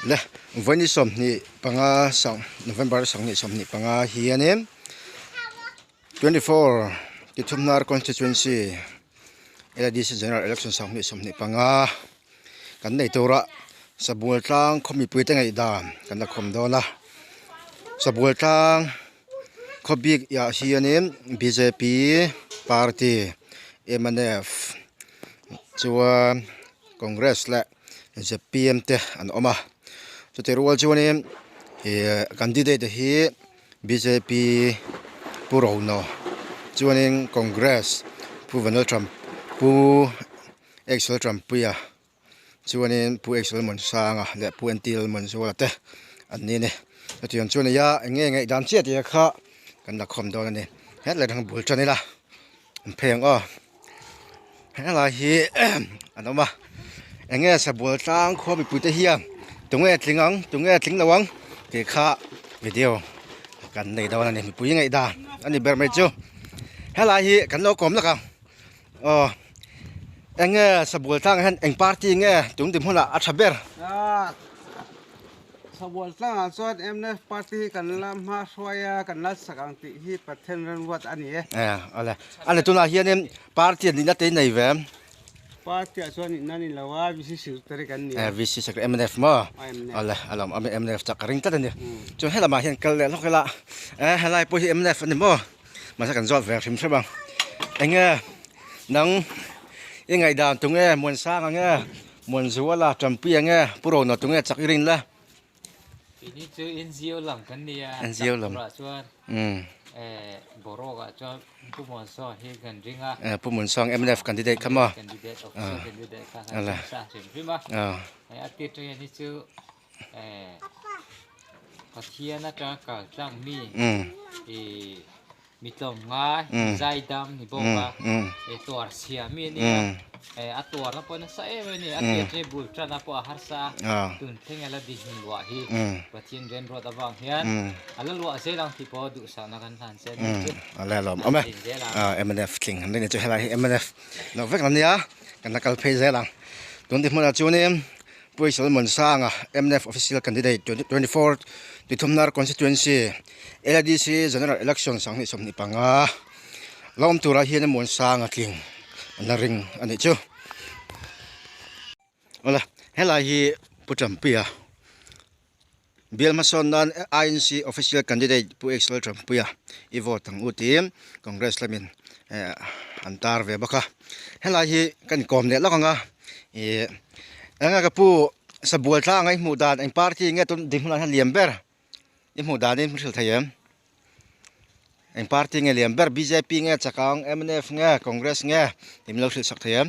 Le vawiin 25 sang November 2025 hianin 24 Tithumnar constituency LADC general election 2025 kan nei tura Sabual tlang khaw mipui te ngaihdan kan la khawm dawn a Sabual tlang khaw bik ah hianin bjp party mnf chuan congress leh zpm te an awm a chutih rual chuanin ih candidate te hi bjp pu rono chuanin congress pu vanlalthram pu Axel Trumpuia chuanin pu Axel Muansanga leh pu Entil Muanzuala te an ni a ni chutiang chuan nia eng nge ngaihdan chiah tih kha kan la khawm dawn a ni hetlai atang bul tan ila an phei ang aw helai hi an awm a eng nge sabual tlang khua mipui te hian tunge tling ang tunge tling lo ang tih kha video kan nei dawn a ni mipui ngaihdan a ni ber mai chu helai hi kan lo kawm lawk ang. Aw eng nge sabual tlang ah hian eng party nge tun ti hmunah a tha ber? Ah sabual tlang ah chuan mnf party hi kan la hma hruai a kan la sak ang tih hi Pathian remruat a ni e. Eh awle a ni tunah hianin party nihna te i nei ve em? Party ah chuan nihna ni lo a VC secretary kan ni a. Eh VC secretary mnf maw? Awle a lawm awm e mnf chak ka ring tlat a ni. Chuan helamah hian kal leh hlawk ila eh helai pawh hi mnf a ni maw? Mahse kan zawt ve hrim hrim ang. Eng nge nang i ngaihdan tu nge Muansanga nge Muanzuala Tanpuia nge Pu Rona tu nge chak i rin le? Keini chu NGO lam kan ni a, NGO lam. Chakturah chuan eh boruak ah chuan Pu Muansanga hi kan ring a. Eh Pu Muansanga mnf candidate kha maw? Candidate official candidate kha kan ring sa hrim hrim a. Eh a tir tang hian hi chu eh Pathian atanga kal tlang mi ih mi tlawmngai zaidam ni bawk a eh tuar chhia mi a nia eh a tuarna pawh nasa em em a ni a tir chu bul tan a pawh a harsa a tun thleng a la di hmun luah hi Pathian remruat avang hian a la luah zel ang tih pawh duhsakna kan hlan che a ni chu a la lawm awm e mnf tling an rin chu helai hi mnf lo vek an nia kan la kal phei zel ang tun ti hmunah chuanin Pu Solomon Sanga, mnf Official Candidate 24 Tithumnar Constituency, LADC General Election 2025 la awm turah hian Muan Sanga tling an la ring a nih chu. Awle, helai hi Pu Champuia Bial hmasawn nan INC Official Candidate Pu Axel Champuia i vote ang u tiin Congress lamin an tar ve bawk a. Helai hi ka inkawm leh lawk ang a, ih eng ka pu sabual tlang a i hmuh dan eng party nge tun ding hunah hian liam ber i hmuh danin hrilh thei em? Eng party nge liam ber bjp nge chakang mnf nge Congress nge tih min lo hrilh sak thei em?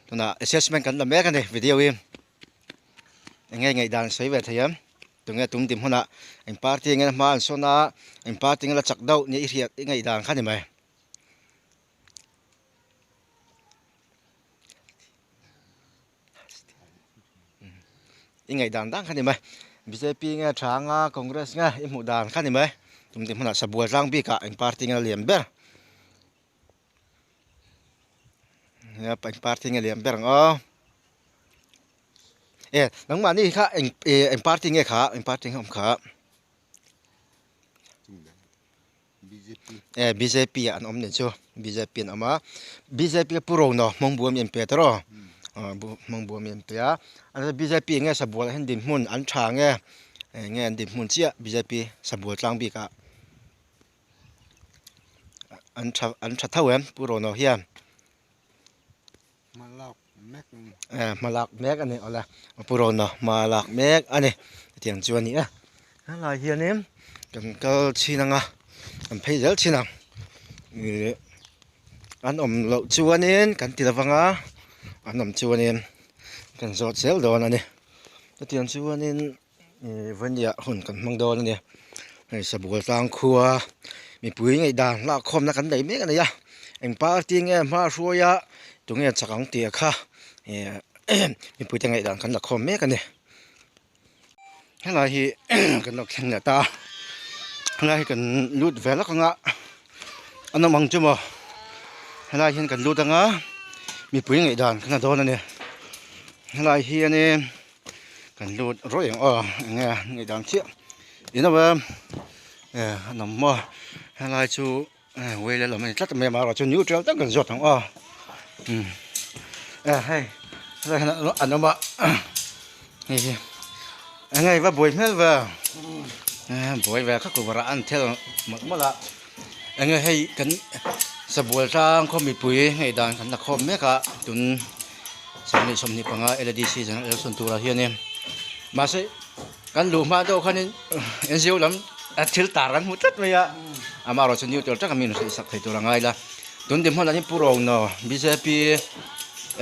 Tunah assessment kan la mek a ni video hi. Eng nge ngaihdan sawi ve thei em? Tunge tum dim hunah eng party nge hma an sawn a, eng party nge la chak deuh nia i hriat i ngaihdan kha ni mai. I ngaihdan dan kha ni mai. Bjp nge tha anga Congress nge i hmuh dan kha ni mai. Tum dim hunah sabual tlang bikah eng party nge la lian ber. Nia eng party nge lian ber ang aw. E nangmahni kha eng eng party nge kha eng party nge awm kha. E bjp ah an awm nih chu bjp an awm a bjp a pu rono hmawng buam in pe ta rawh hmawng buam in pe a bjp nge sabual ah hian dinhmun an tha nge eng nge an dinhmun chiah bjp sabual tlang bik ah an tha an tha tho em pu rono hian. Hma lak mek a ni awle pu Rona hma lak mek a ni hetiang chu a ni e helai hianin kan kal chhin ang a kan phei zel chhin ang ih an awm loh chuanin kan ti lovang a an awm chuanin kan zawt zel dawn a ni hetiang chuanin ih vawnia hun kan hmang dawn a ni hei sabual tlang khua mipui ngaihdan lakkhawmna kan nei mek a ni a eng party nge hma hruai a tunge chak ang tih kha ih mipui te ngaihdan kan la khawm mek a ni helai hi kan lo thleng leh ta a helai hi kan lut ve lawk ang a a nawm ang chu maw helai hian kan lut ang a mipui ngaihdan kan la dawn a ni helai hianin. Kan lut rawih ang aw eng nge ngaih dan chiah in awm em eh an awm maw helai chu eh wheel a awm a ni tlat mai a amaherawhchu chu neutral tak kan zawt ang aw umm eh hei helai hian an awm a hei hi eng nge i va buai hmel ve eh buai ve kha kuvarah an thel mawlh mawlh a eng nge hei kan sabual tlang khaw mipui ngaihdan kan la khawm mek a tun. 25 LADC general election turah hianin mahse kan luh hma deuh khanin NGO lam thil tar kan hmu tlat mai a amaherawhchu neutral taka mi hrilh sak thei tur a ngai la tun dinhmun ah hian Pu Rono bjp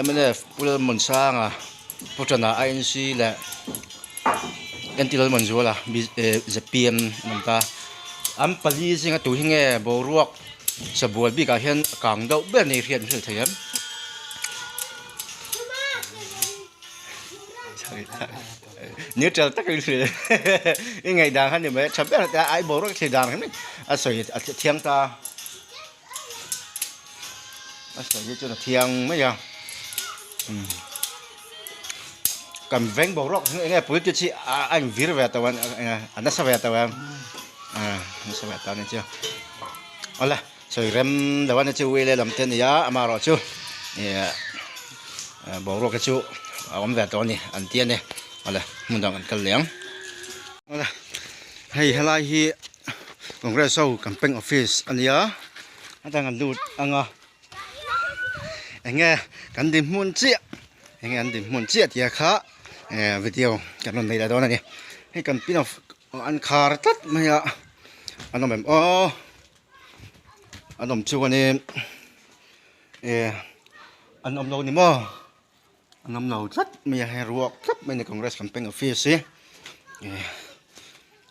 mnf Pu Lalmuansanga Pu Tana INC leh NT Lalmuanzuala zpm an awm ta an pali zinga tu hi nge boruak Sabual bikah hian a kang deuh ber ni hriat an hrilh thei em? Neutral tak in hrilh i ngaihdan kha ni mai a tha ber a ai boruak thei dan kha a sawi a thiang ta a sawi hi chuan a thiang mai a kan veng boruak eng nge politics hi a invir ve tawh a a nasa ve tawh em nasa ve tawh a ni chu awle sawi rem deuh a ni chu wheel lam te a ni a amaherawhchu ih boruak te chu a awm ve tawh a ni an ti a ni awle hmun dang an kal leh ang awle hei helai hi congress ho campaign office a ni a a dang an lut ang a. Enge kan dinhmun chiah enge an dinhmun chiah tih kha eh video kan rawn nei leh dawn a ni hei kan pin of an khar tlat mai a an awm em aw an awm chuanin eh an awm lo ni maw an awm lo tlat mai a hei ruak tlat mai a ni congress campaign office hi eh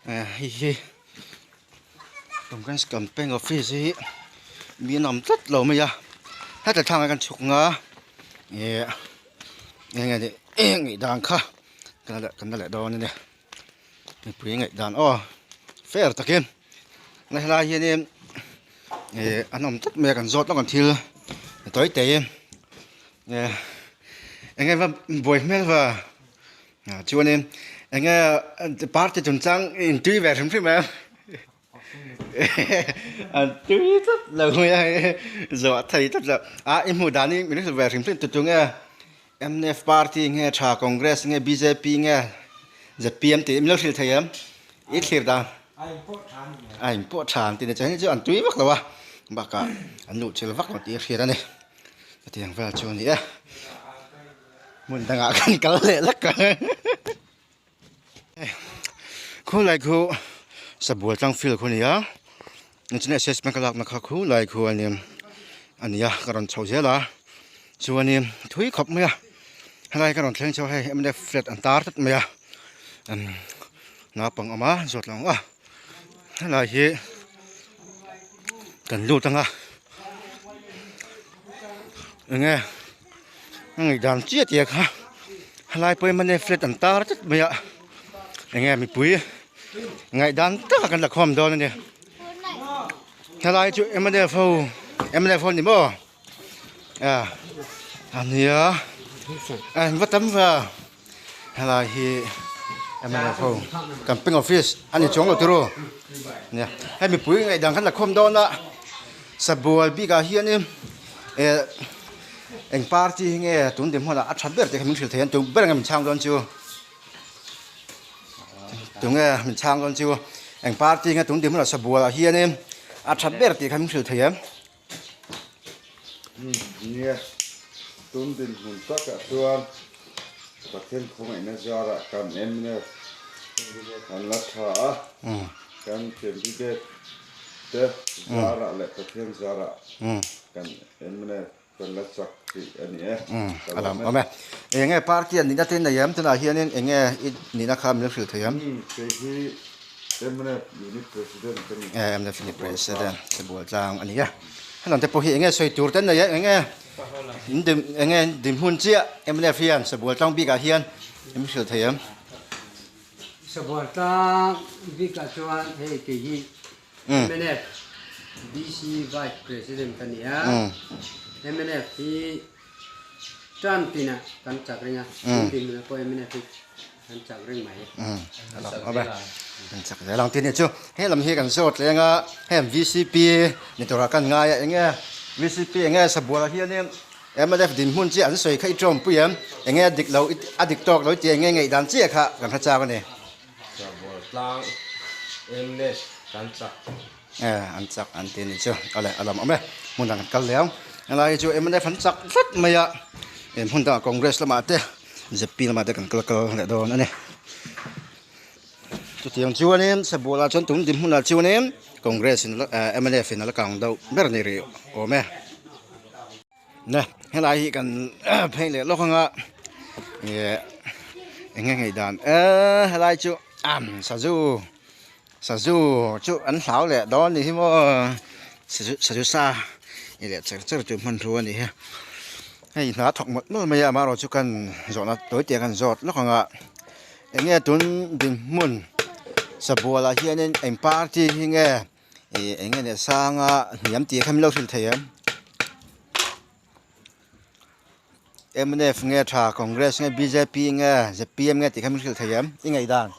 eh hei hi. Congress campaign office hi mi an awm tlat lo mai a heta thlangah kan chhuk ang a ih eng nge ni ngaih dan kha kan la leh dawn a ni mipui ngaih dan aw fair takin a helai hianin ih an awm tlat mai a kan zawt lawk ang thil tawi tawi eh eng nge va buai hmel va. Chuanin enge party chungchang in tui ve hrim hrim em? An tui tlat lo mai a hei zawh thei tlat lo. A i hmuh dan hi min hrilh ve hrim hrim tu tu nge mnf party nge tha Congress nge bjp nge zpm tih min lo hrilh thei em? I thlir dan. A inpawh tha an ti ni chuan hei chu an tui vak lo a bakah an luh chilh vak lo tih a hriat a ni. Hetiang vel chu a ni e. Hmun dangah kan kal leh lek ang khulai khu sabual tlang field khu a ni a nichina assessment ka lakna kha khulai khu a ni a ni a ka rawn chho zel a chuanin thui khawp mai a helai ka rawn thleng chu hei mnf flag an tar tlat mai a naupang awm a zawt lo ang a helai hi kan lut ang a enge. A ngaihdan chiah tih kha helai pawh hi mane flat an tar tlat mai a enge mipui ngaihdan tak a kan la khawm dawn a ni helai chu mnf ho mnf ho ni maw a ania a va tam ve helai hi mnf ho camping office a ni chuang lo turu nia hei mipui ngaihdan kan la khawm dawn a sabual bikah hianin eh eng party hi nge tun dinhmun ah a tha ber tih kha min hrilh thei a tu ber nge min chhang dawn chu tunge min chhang dawn chu eng party nge tun dinhmun ah sabual ah hianin a tha ber tih kha min hrilh thei em. Nia tun dinhmun takah chuan Pathian khawngaihna zarah kan mnf an la tha a kan candidate te zarah leh Pathian zarah kan mnf kan la chak tih a ni e. A lam awm e. Enge party an nihna te nei em tunah hianin enge i nihna kha min lo hrilh thei em? Kei hi mnf unit president ka ni. Mnf unit president Sabual tlang a ni a. Helam te pawh hi enge sawi tur te an nei a enge enge dinhmun chiah mnf hian Sabual tlang bikah hian min hrilh thei em? Sabual tlang bikah chuan hei kei hi Mnf DC Vice President ka ni a, mnf hi term tinah kan chak reng a, tun dinhmunah pawh mnf hi An chak reng mai. A lam awm e. An chak zel ang tih ni chu. He lam hi kan zawt leng a, heng VCP ni turah kan ngai a, enge VCP enge Sabual ah hianin MLF dinhmun chi an sawi kha i tawmpui em? Enge a dik lo a dik tawk lo i tih enge ngaihdan chiah kha kan hre chak a ni. Sabual tlang MLF kan chak. E an chak an ti ni chu a leh a lam awm e hmun dang kan kal leh ang helai hi chu mnf an chak tlat mai a eh hmun dangah congress lamah te zp lamah te kan kal kal leh dawn a ni chutiang chuanin sabualah chuan tun dinhmunah chuanin congress in eh mnf in a la kang deuh ber a ni rih awm e. Ne helai hi kan phei leh lawk anga ih eng nge ngaih dan eee helai chu sazu sazu chu an hlau leh dawn a nih hi maw sazu sazu sa i leh cher cher tur hmanrua a nih hi hei hna a thawk mawlh mawlh mai a amaherawh chu kan zawhna tawi te kan zawt lawk anga eng nge tun dinhmun sabual ah hianin eng party hi nge. Ih eng nge nia sanga hniam tih kha min lo hrilh thei em mnf nge tha congress nge bjp nge zpm nge tih kha min hrilh thei em i ngaih dan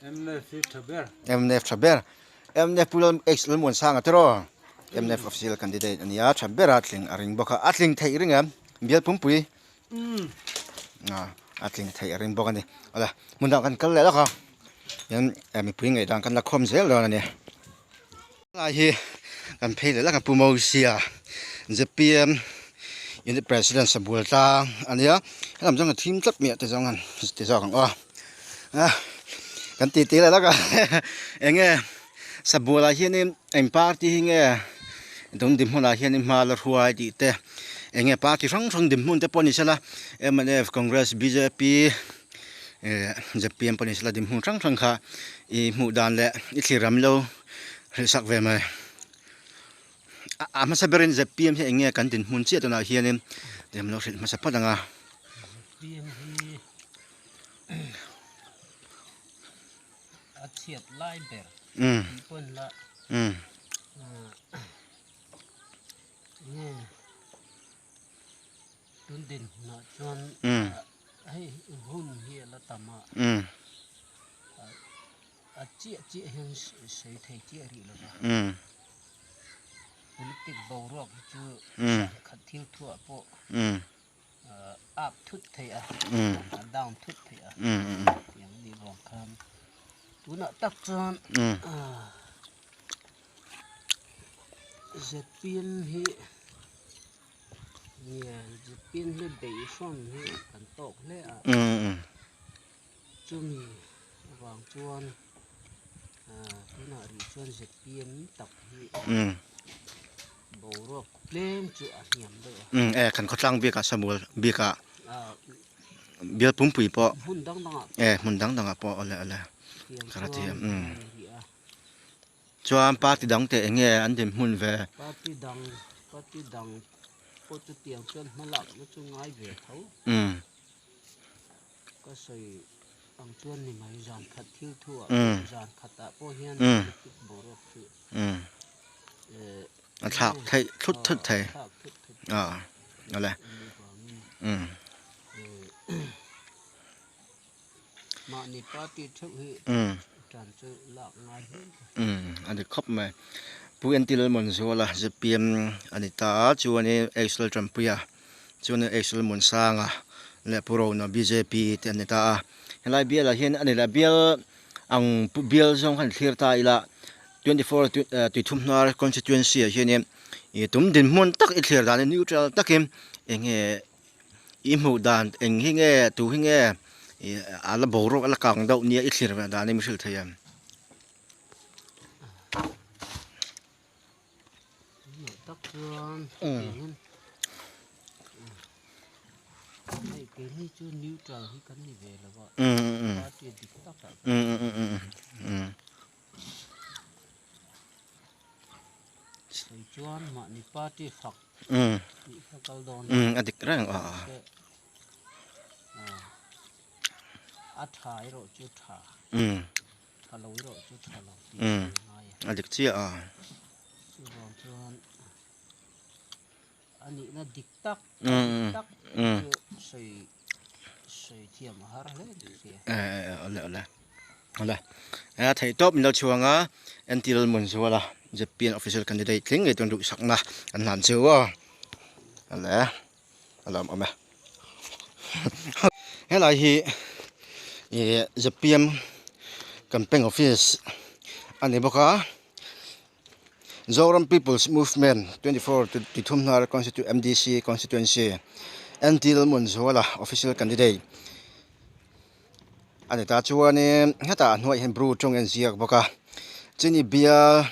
mnf hi tha ber mnf tha ber mnf pu lal x lalmuansanga te raw mnf official candidate a nia tha ber a tling a ring bawk a a tling theih ring em bial pumpui a tling theih a ring bawk a ni awle hmun dang kan kal leh lawk a hian mipui ngaihdan kan la khawm zel dawn a ni helai hi kan phei leh lawk a pu Mosia zpm unit president sabual tlang a nia helam zawng a thim tlat mai a ti zawng an ti zawk ang aw a kan titi leh lawk a eng nge sabual ah hianin eng party hi nge tun dinhmunah hianin hma la hruai tih te eng nge party hrang hrang dinhmun te pawh ni sela mnf congress bjp eh zpm pawh ni sela dinhmun hrang hrang kha ih hmuh dan leh i thlir ram lo hrilh sak ve mai a hmasa berin zpm hi eng nge kan dinhmun chiah tunah hianin ti lo hrilh hmasa phawt ang a. A chhiat lai ber tih pawn la nge tun dinhmunah chuan hei hun hi a la tam a a chiah chiah hian sawi thei chiah rih lo va politic boruak hi chu khat thil thuah pawh Up thut thei a, a down thut thei a tiang a nih vang khan tunah tak chuan zpm hi nge zpm hi beihrawn hi kan tawk hle a chumi avang chuan tunah rih chuan zpm tak hi Boruak tlem chu a hniam deuh a. Umm e kan khawtlang bik ah Samuel bik ah bial pumpui pawh hmun dang dang ah e hmun dang dang ah pawh awle awle ka ra thiam umm chuan party dang te eng nge an din hmun ve party dang party dang pawh chu tiang chuan hma lak na chu ngai ve tho umm ka sawi ang chuan ni mai zan khat thil thu ah zan khat ah pawh hian boruak chu A thlak theih thut thut thei a awle umm. Umm a dik khawp mai Pu N T Lalmuanzuala zpm a ni ta a chuanin H Laltanpuia chuanin H Lalmuansanga leh Pu Rona bjp te an ni ta a helai bialah hian a ni leh bial ang bial zawng khan thlir ta ila 24 tuithum hnar constituency ah hianin ih tum dinhmun tak i thlir danin neutral takin eng nge i hmuh dan eng hi nge tu hi nge ih a la boruak a la kang deuh nia i thlir ve danin mi hrilh thei em. Tak chuan hei keini chu neutral hi kan ni ve lo a party dik tak ah kan chuan mahni party fak tih kha kal dawn a dik reng a a tha erawh chu tha Tha lo erawh chu tha lo tih a ngai a. A dik chiah a. Chuvang chuan a nihna dik tak, a dik tak chu sawi. sawi thiam a har hle ka hria. Awle awle awle a theih tawp min lo chhuang a entir Munzuala ZPM official candidate tling ngei chuan duhsakna an hlan chu aw awle a lawm awm e helai hi ih ZPM campaign office a ni bawk a. Zoram People's Movement 24 tithum hnar Constitu MDC Constituency NT Lalmuanzuala official candidate a ni ta chuanin hetah a hnuaiah hian Bru tawng a inziak bawk a chini bial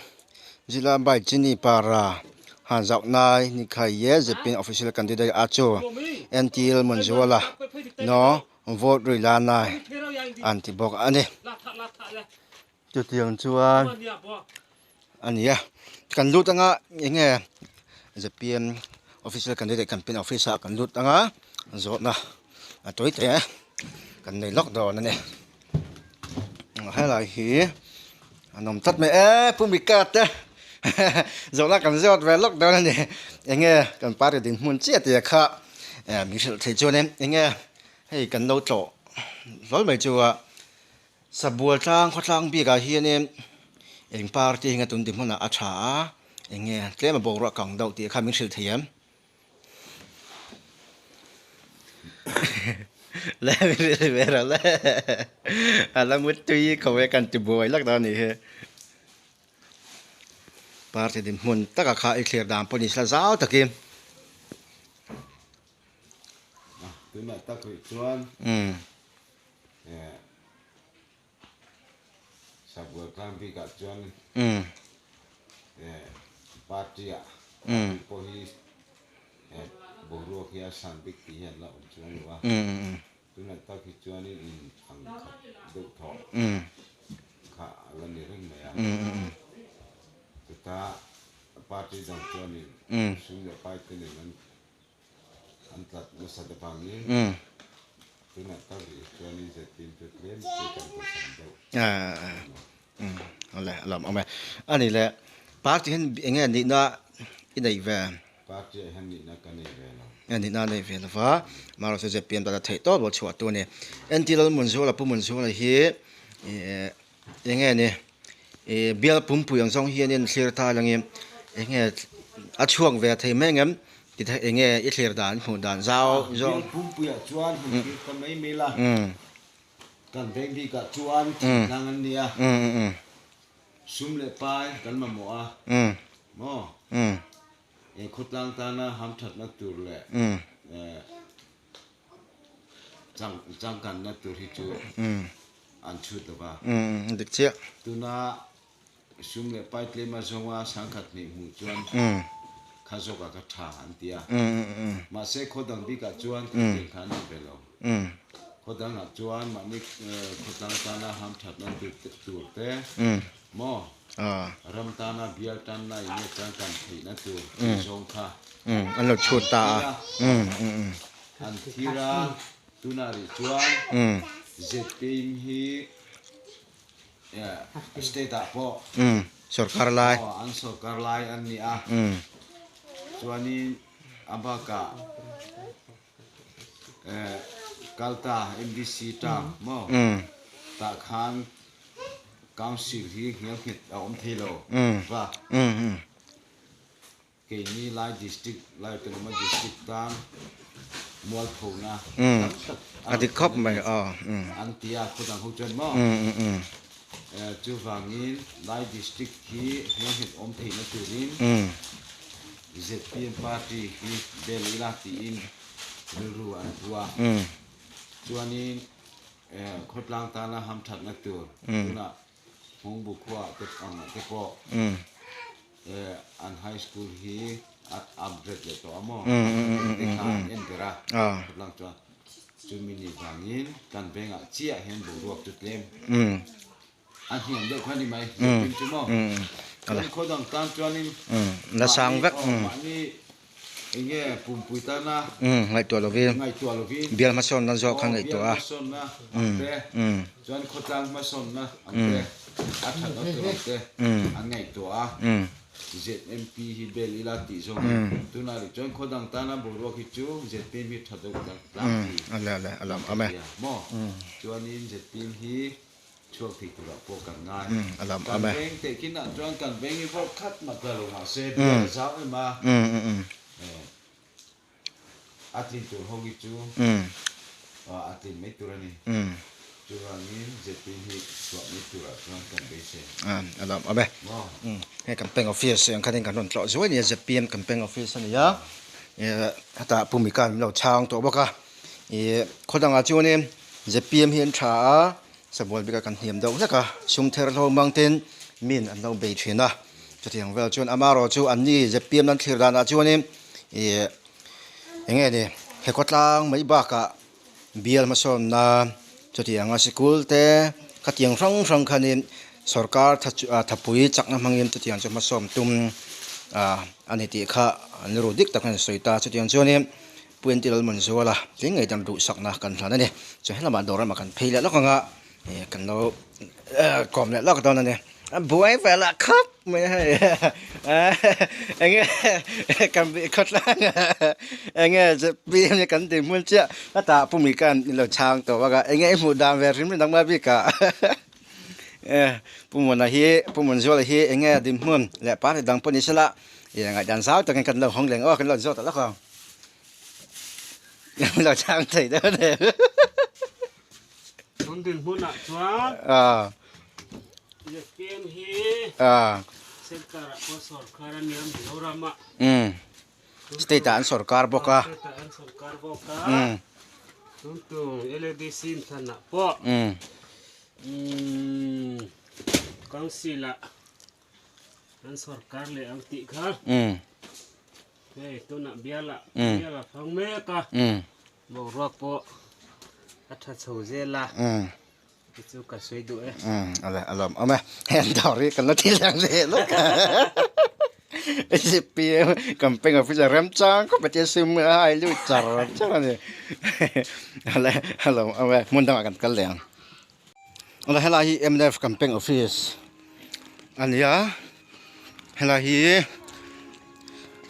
zila bai chini para han zauh nai ni khai ye zpm official candidate a chu NT Lalmuanzuala no vote rui la nai an ti bawk a ni. Chutiang chuan a ni a, kan lut anga eng nge zpm official candidate campaign office ah kan lut anga zawhna a tawi teh e kan nei lawk dawn a ni helai hi a nawm tlat mai e pu mika te zawhna kan zawt ve lawk dawn a ni eng nge kan party dinhmun chiah tih kha min hrilh thei chuan eng nge hei kan lo tlawh hlawl mai chu a. Sabual tlang khawtlang bikah hianin eng party hi nge tun ti hmunah a tha a, eng nge tlem a boruak kang deuh tih kha min hrilh thei em? Le min hrilh ve rawh le a la mutui kho e kan ti buai lak dawn a nih hi. Party dinhmun taka kha i thlir dan pawh ni sela zau takin. Tunah tak rih chuan. Sabual tlang bikah chuan party ah party pawh hi boruak hi a san bik tih hi an la awm chuang lo a, tunah tak hi chuanin in ang khat deuh thawh kha a la ni reng mai a, chutah party dang chuanin sum leh pai te nen an An tlat nasa te vangin tunah tak rih chuanin zpm chu tlem te kan pawhsan deuh. Awle a lawm awm e. A nih leh party hian eng nge nihna i neih ve? Party ah hian nihna ka nei ve lo. Nihna a nei ve lo va, amaherawhchu chu zpm tana theih tawp lo chhuah tu a ni. NT Lalmunzuala Pu Munzuala hi Eng nge ni ih bial pumpui ang zawng hianin thlir ta langin eng nge a chhuak ve thei mai angem ti the eng nge i thlir dan hmuh dan zau zawng. Bial pumpuiah chuan han thlir ta mai mai la kan veng bikah chuan thingtlang an nia sum leh pai kan mamawh a maw eng khawtlang tana hamthatna tur leh Changkanna tur hi chu an chhut lo va. Dik chiah. Tuna sum leh pai tlem a zawnga sangkhat hnih hmuh chuan kha zawkah ka tha an ti a. Mahse khaw dang bikah chuan thutiang kha an ni ve lo. Khaw dangah chuan mahni khawtlang tana hamthatna tur te maw ram tana bial tanna in nge changkan theihna tur tih zawng kha an lo chhut ta a. An thlir a, tunah rih chuan zpm hi state ah pawh sorkar lai an sorkar lai an ni a, chuanin a bakah kalta MDC term maw tah khan council hi nghelnghet a awm thei lo va. Keini Lai District, Lai Autonomous District tan mualphona tam tak a dik khawp mai an ti a, khaw dang ho chuan maw? Chuvangin Lai District hi hmelhmet awm theihna turin zpm party hi bel ila tiin rilru an pu a. Chuanin khawtlang tana hamthatna tur tunah Hmungbu khua te angah te pawh An high school hi a upgrade leh tawh a maw? Te kha an en ber a, khawtlang chuan chumi ni vangin kan vengah chiah hian boruak chu tlem a hniam deuh kha ni mai zirtir chu maw? Chuan khaw dang tan chuanin mahni eng nge pumpui tana ngaihtuah lovin ngaihtuah lovin bial hmasawnna zawk kha ngaihtuah a bial hmasawnna ang te chuan khawtlang hmasawnna ang te a thatna tur ang te an ngaihtuah a. ZMP hi bel ila tih zawng in tunah rih chuan khaw dang tana boruak hi chu zpm hi tha deuh tak tlangpui kan hria maw? Chuanin zpm hi chhuak thei turah pawh kan ngai. Kan veng teh kinah chuan kan veng hi vote khat mah tla lo mahse bial a zau em a, a tlin tur ho hi chu a tlin mai tur a ni. Chuvangin zpm hi chhuah mai turah chuan kan beisei. A lawm awm e. Hei campaign office ang khanin kan rawn tlawh zuai a ni a, zpm campaign office a ni a, hetah Pu Mika min lo chhang tawh bawk a, ih khaw dangah chuanin zpm hi an tha a, sabual bikah kan hniam deuh hlek a, sum ther hlo mang ten min an lo bei thin a, chutiang vel chuan amarawh chu anni zpm an thlir danah chuanin ih eng nge ni he khawtlang mai bakah Bial hmasawnna chutianga sikul te khatiang hrang hrang khanin sorkar thapui chakna hmangin chutiang chu hmasawm tum a ni tih kha an ru dik tak a ni sawi ta. Chutiang chuanin Pu Entir Lalmanzuala tling ngei dan duhsakna kan hlan a ni. Chuan helamah dawr lamah kan phei leh lawk anga kan lo kawm leh lawk dawn a ni. A buai vel ah khawp mai a hei enge kan bih khawt lai enge zpm hi kan tih hmun chiah a tah pumi khan i lo chhang tawh bawk a enge i hmuh dan ve hrim hrim dang mai bik ah pu Muna hi pu Munzuala hi enge a dinhmun leh party dang pawh ni sela ih ngaihdan zau takin kan lo hawng leng aw kan lo zawt lawk ang lo chhang thei deuh a ni. Tun dinhmunah chuan zpm hi center ah pawh sawrkar a nia Mizoram ah. State ah an sawrkar bawk a. State ah an sawrkar bawk a. Tun tum LADC inthlan ah pawh council ah an sawrkar leh ang tih kha hei tunah bial ah bial a thang mek a. Boruak pawh a tha chho zel a, ti chu ka sawi duh e. Ale a lawm awm e, hei an dawr hi kan la thil ang leh lawk a. ZPM campaign officer remchang khawp a tia sim a hai lut char char a ni. Ale a lawm awm e, hmun dangah kan kal leh ang. Ale helai hi mnf campaign office a ni a, helai hi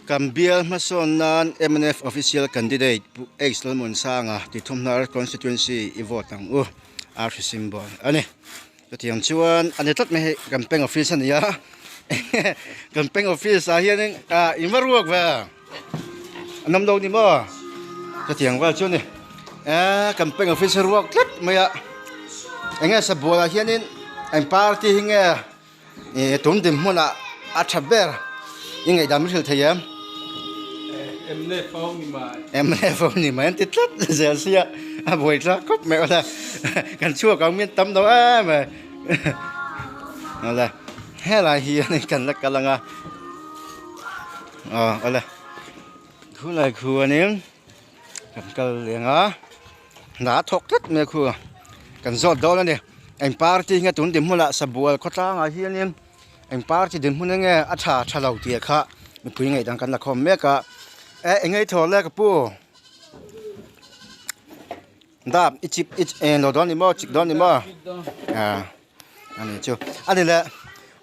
kan bial hmasawn nan mnf official candidate Pu H Lalmuansanga ti thumhnar constituency i vote ang u a hri symbol a ni. Chutiang chuan a ni tlat mai hei campaign office a ni a, campaign office ah hianin ah in va ruak ve a nawm lo ni maw chutiang vel chu a ni eee campaign office a ruak tlat mai a eng nge sabual ah hianin eng party hi nge ih tun dinhmun ah a tha ber i ngaihdan min hrilh thei em mnf ho ni mai an ti tlat zel sia a buai thlak khawp mai awle kan chhuak ang min tam lo em mai awle helai hian kan la kal ang a. Aw awle khulai khuanin kan kal leng a hna a thawk tlat mai a khu kan zawt dawn a ni eng party nge tun dinhmunah sabual khawtlangah hianin eng party dinhmun enge a tha tha lo tih kha mipui ngaihdan kan la khawm mek a eh eng nge i thaw le ka pu dap i chip i eng lo dawn ni maw chik dawn ni maw ah. A ni chu a ni leh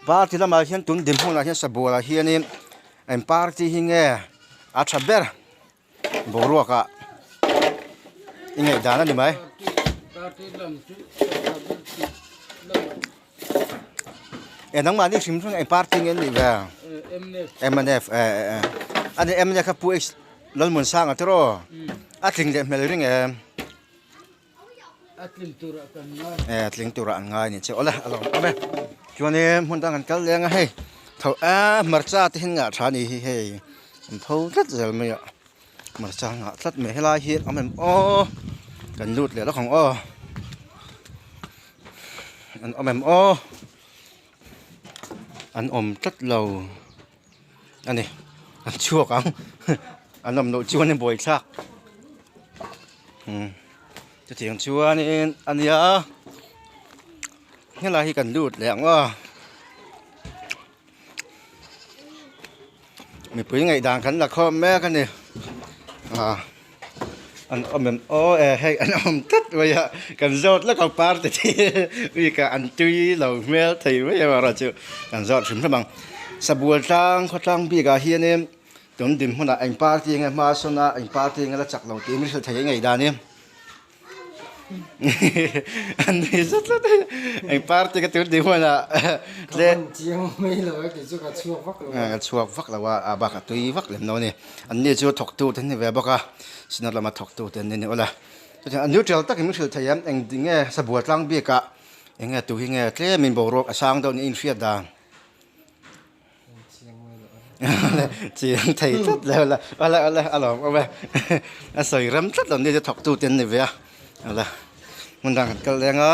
party lamah hian tun dinhmunah hian sabualah hianin eng party hi nge a tha ber boruakah i ngaihdan a ni mai. E nangmahni hrim hrim eng party nge an nih ve mnf e e a ni mnf kha Pu H Lalmuansanga tiraw a tling leh hmel ring em. A tling turah kan ngai. E tling turah an ngai ni che awle a lawm awm e. Chuanin hmun dang kan kal leng a hei tho a hmarcha te hian ngah tha ni hi hei an pho tlat zel mai a hmarcha ngah tlat mai helai hi awm em aw kan lut leh lawk ang aw an awm em aw an awm tlat lo a ni an chhuak ang an awm loh chuan a buaithlak chutiang chuanin a nia helai hi kan lut leh ang aw mipui ngaihdan kan la khawm mek a ni ah. An awm em aw e hei an awm tlat mai a kan zawt lawk ang party te hi bik ah an tui lo hmel thei mai em erawh chu kan zawt hrim hrim ang. Sabual tlang khawtlang bikah hianin tun dinhmunah eng party nge hma sawn a eng party nge la chak lo tih min hrilh thei ngei dan hi an ni zet zet a eng party ka tun dinhmunah tle chiang mai lo a kei chu ka chhuak vak lo a ka chhuak vak lo a a bakah tui vak lem lo a ni an ni chu thawktu te an ni ve bawk a synod lama thawktu te an ni ni ula chutiang a neutral takin min hrilh thei em eng nge Sabual tlang bikah eng nge tu hi nge tlemin boruak a sang deuh niin hriat dan. Chiang thei tlat lo la ala ala a lawm awm e a sawi rem tlat lo ni te thawk tu te an ni ve a ala hmun dang kan kal leng a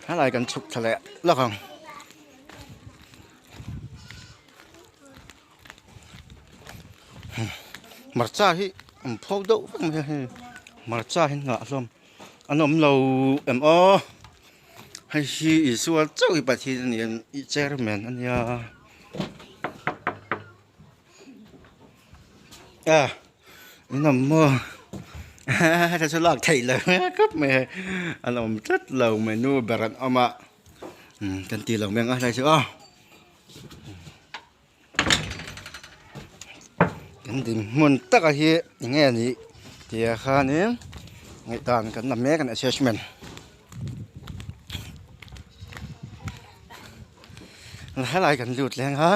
helai kan chhuk thla leh lawk ang. Hmarcha hi an pho deuh vek mai a hei hmarcha hi an ngah hlawm. An awm lo em aw hei hi Isua chauh hi Pathian a ni a chairman a nia a in awm maw heta chu lak theih loh khawp mai hei an awm tlat lo mai nu ber an awm a kan ti lo mai ang a helai chu aw. Kan dinhmun taka hi eng nge nih tih ah khanin ngaihdan kan la mek a ni assessment helai kan lut leng a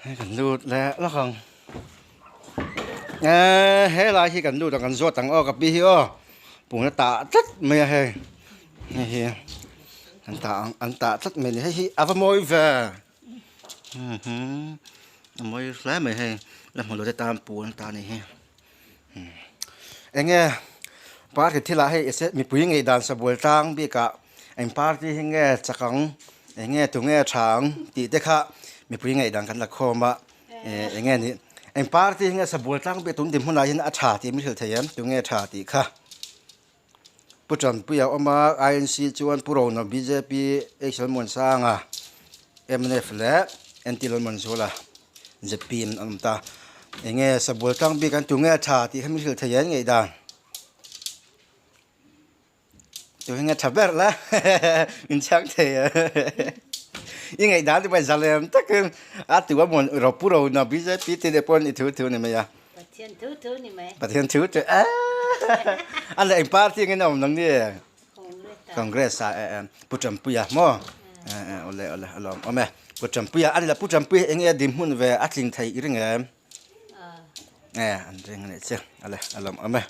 hei kan lut leh lawk ang eee helai hi kan lut ang kan zawt ang aw ka pi hi aw pung a tah tlat mai a hei. Hei hi an tah ang an tah tlat mai a ni hei hi a va mawi ve a mawi hle mai hei la hmu lo te tan pu an ta a nih hi eng nge party thil ah hei mipui ngaihdan sabual tlang bik ah eng party hi nge chak ang eng nge tu nge tha ang tih te kha mipui ngaihdan kan la khawm a eng nge ni eng party hi nge sabual tlang bik tun dinhmun ah hian a tha tih min hrilh thei em tu nge tha tih kha. Pu Tanpuia awm a, INC chuan Pu Rona bjp, HL Muansanga, mnf leh NT Lalmanzuala zpm an awm ta. Enge Sabual tlang bik an tu nge tha tih kha min hrilh thei an ngaihdan. Tu hi nge tha ber la min chhang thei a. I ngaihdan te pawh zalem takin a tu a mawn Pu Rona bjp te leh pawh i thu thu ni mai a. Pathian thu thu ni mai. Pathian thu thu eh an le eng party nge na awm nang ni Congress a eh Pu Trumpuia maw eh ole ole alawm awm e Pu Trumpuia ani la Pu Trumpuia eng nge din hmun ve a tling thei i ring em eh an ring a nih chu ale alawm awm e.